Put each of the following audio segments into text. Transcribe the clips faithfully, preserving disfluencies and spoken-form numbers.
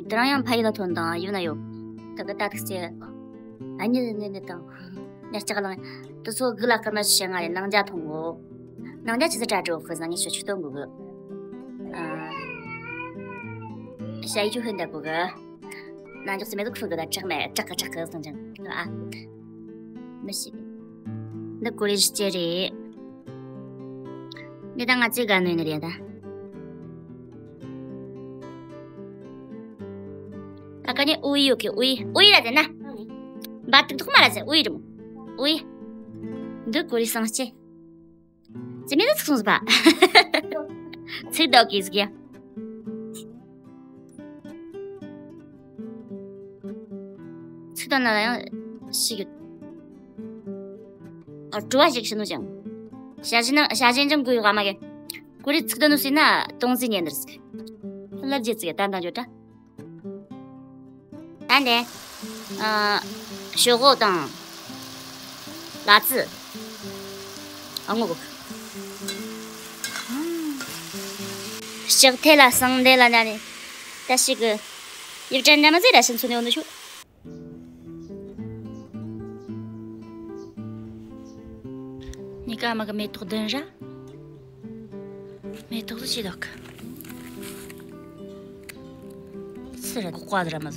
དེ་རང་ཡང་ཕ་ཡུལ་ལ་ཐོན་དང་ཡུལ་ན་ཡོད། ད་གི་ད་ཐུག་ཅེ། ཨ་ནི་ནི་ནི་དང་། ཉར་ལྕགས་གླང་། དེ་ཚོ་གི་ལ་སྐར་མ་བཞི་ལྔ་རེ་ནང་རྒྱ་ཐོང་གོ། ནང་རྒྱ་ཆི་ཟིག་དྲ་འགྲོ་གི་ཟང་ངེ་ཤོ་ཆུ་སྟོན་གོ་གི། ཨ། ཤ་ཡི་ཆུ་ཧོན་ད་གོ་གི། ནང་འཇོག་སི་མེ་ཏོག་ཁུ་གི་ད་ཁྲག་མེ་ཁྲག་གི་ཁྲག་གི་ཟང་ཅང་གི་ཨ། མི་ཤི། འདི་ཀོ་རེ་ཞི་ཅེ་རེད། འདི་ད་ང་ཚོའི་དགའ་ནོ་ནི་རེད་ད། ད་ག་ནས་ཨུ་ཡི་ཡོད་གི་ཨུ་ཡི་ཨུ་ཡི་ར་ཟེར་ན། འབའ་ཏིག་ཐོག་མ་ར་ཟེར་ཨུ་ཡི་རི་མོ། ཨུ་ཡི། འདི་ཀོ་རེ་སང་སྐྱེ། ཙི་མི་ནི་ཚིག་སོང་ཟིག་པ། ཚིག་ཟློག་གི་ཟིག་ཡ། ཚིག་དོན་ལ་ཡང་ཞིག་ཡོད། ཨ་བྲོ་བ་ཞིག་ཤི་ནུ་ཅང་། ཞ་ཞི་ན་ཞ་ཞན་ཅང་གུ་ཡོག་ཨ་མ་གི། ཀུ་རི་ཚིག་དོན་ནུ་སི་ན་ཏོང་ཟི་ཉན་དར་སི། ལབ་རྒྱལ་ཚིག་ཏན་ཏན་བརྗོད་དྲ། ད་འདི། ཨ། ཞོག་གོ་དང་། ལ་ཙི། ཨ་ངོ་གོ། ལྕགས་ཐེ་ལ་ཟངས་ཐེ་ལ་ན་ནི། ད་ཞིག་གི། ཡིག་ཅན་འདྲ་མ་ཟིག་ར་ཤིན་ཚུ་ནི་འོ་ནུ་ཤུ། ནི་ཀ་མ་གི་མེ་ཏོག་ལྡུམ་ར། མེ་ཏོག་ཏུ་ཅི་ལོག་སི་ར་གོ་ཀ་ལ་ར་མ་ཟ།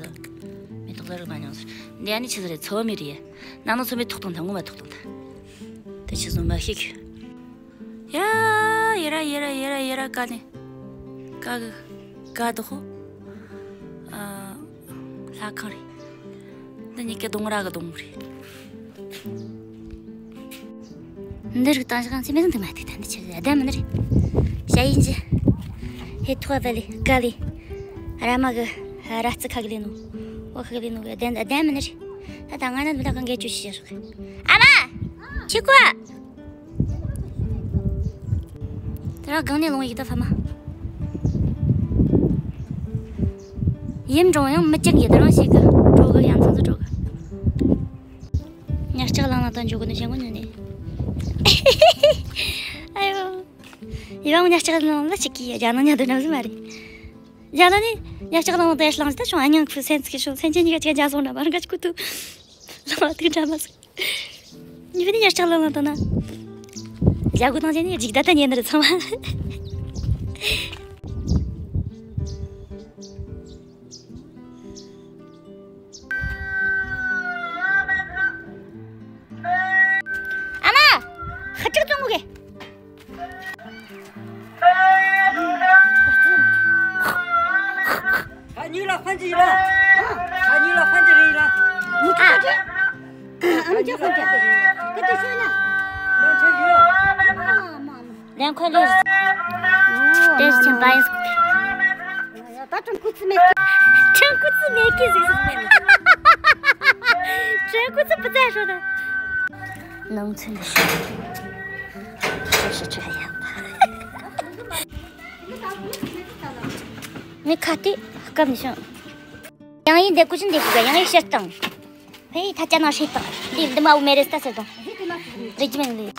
མེ་ཏོག་ལ་ར་མ་ཉོ་ཟ། འདི་ཨ་ནི་ཆི་ཟ་རེད་ཚོ་མི་རེད། ནང་ན་ཚོ་མི་ཐོག་ཐང་ཐང་ངོ་མ་ཐོག་ཐང་ཐང་། དེ་ཆི་ཟོ་མ་ཤིག་ཡ། ཡེ་ར་ཡེ་ར་ཡེ་ར་ཡེ་ར་ཀ་ནི། ཀ་གི། ཀ་དོ་ཧོ། ཨ། ལྷ་ཁང་རེད། འདི་གཉིས་ཀ་གདོང་ར་གི་གདོང་རེད། འདི་རིགས་དང་ཞག་ཚེ་མེད་དུ་མ་ཐུག་ད་འདི་ཆི་ཟེར་ཨ་ད་མི་ནི་རེད། ཞ་ཡིན་གྱི། ཧེ་ཐོ་བ་ལི་ཀ་ལི། ར་མ་གི། ར་རྩི་ཁ་གི་ལི་ནོ། འོ་ཁ་གི་ལི་ནོ་གི་ཨ་ད་ཨ་ད་མི་ནི་རེད། ད་ད་ང་ན་མི་ད་གང་གི་ཅུ་ཤི་ཤི་ཤོག་ཨ་མ། ཆི་ཀོ། དེ་ར་སྒང་ནས་ལོང་ཡིག་ད་ཕ་མ། ཡིན་འགྲོ་ཡང་མི་ཅན་གྱི་དེ་རང་ཞིག་གི་འགྲོ་གི་ཡང་ཚང་ཚོ་འགྲོ་གི། ཉ་ལྕགས་གླང་ལ་ད་འཇོག་གི་ནི་ཞེན་གོ་ནི་ནི། ཨ་ཡོ། ཡི་བ་ཉ་ལྕགས་གླང་ལ་ཅིག་གི་རྒྱ་ནང་ཉ་དུ་ནམ་ཟི་མ་རེད། རྒྱ་ནང་ནི་ཉ་ལྕགས་གླང་ལ་ད་ཡ་ལང་ད་ཤོང་ཨ་ཉང་ཁུ་སེན་ཚི་གི་ཤོང་སེན་ཆེན་གཉིས་ཀ་ཅིག་རྒྱ་སོང་ན་མ་རང་ག་ཅིག་ཀུ་ཏུ། ལང་བ་ཏུ་འདྲ་མ་སོང་། ཉི་མ་ནི་ཉ་ལྕགས་ལ་ལ་དོ་ན། ཞྭ་གུ་དང་བཅས་ནི་འཇིག་ད་ལྟ་ཉན་ནི་རེད་ཚང་མ། ཨ་མ། ཧ་ཅག་ཙོང་གུ་གེ། ད་ཉིད་ལ་ཧན་ཅི་ཡིན་ལ། ད་ཉིད་ལ་ཧན་ཅི་རེད་ཡིན་ལ། མུ་ཁ་ཁ་ཁ། ཨམ་ཅོག་ཧན་ཅི། ཁ་ཏི་ཤོད་ན། ཡང་ཆེ་ཡིན་ལ། ཨ་མ་མ། ལན་ཁོ་ལས། ཨོ། དེ་ཆེན་པ་ཡིན། ད་ཁྲང་ཁུ་ཚི་མེད་ཀི། ཁྲང་ཁུ་ཚི་མེད་ཀི་ཟིག་ཟིག་མེད། ཁྲང་ཁུ་ཚི་བུ་ཚ་ཧྲོ་ད། ནང་ཚན་ལ་ཤོད། ཤོད་ཤོད་ཆ་ཡ། ངས་ཁ་ཏི་སྐམ་ནི་ཤང་། ཡང་ཡིན་འདེད་ཀུ་ཅི་འདེད་ཀུ་ག་ཡང་ཡིན་ཕྱིར་བཏང་། ཧེ་ད་ཅ་ན་ཧྲི་བཏང་། འདི་འདི་མ་འུ་མེ་རེ་སྟ་ཟེར་དང་། རེ་ཅི་མེན་ལི་ཨ།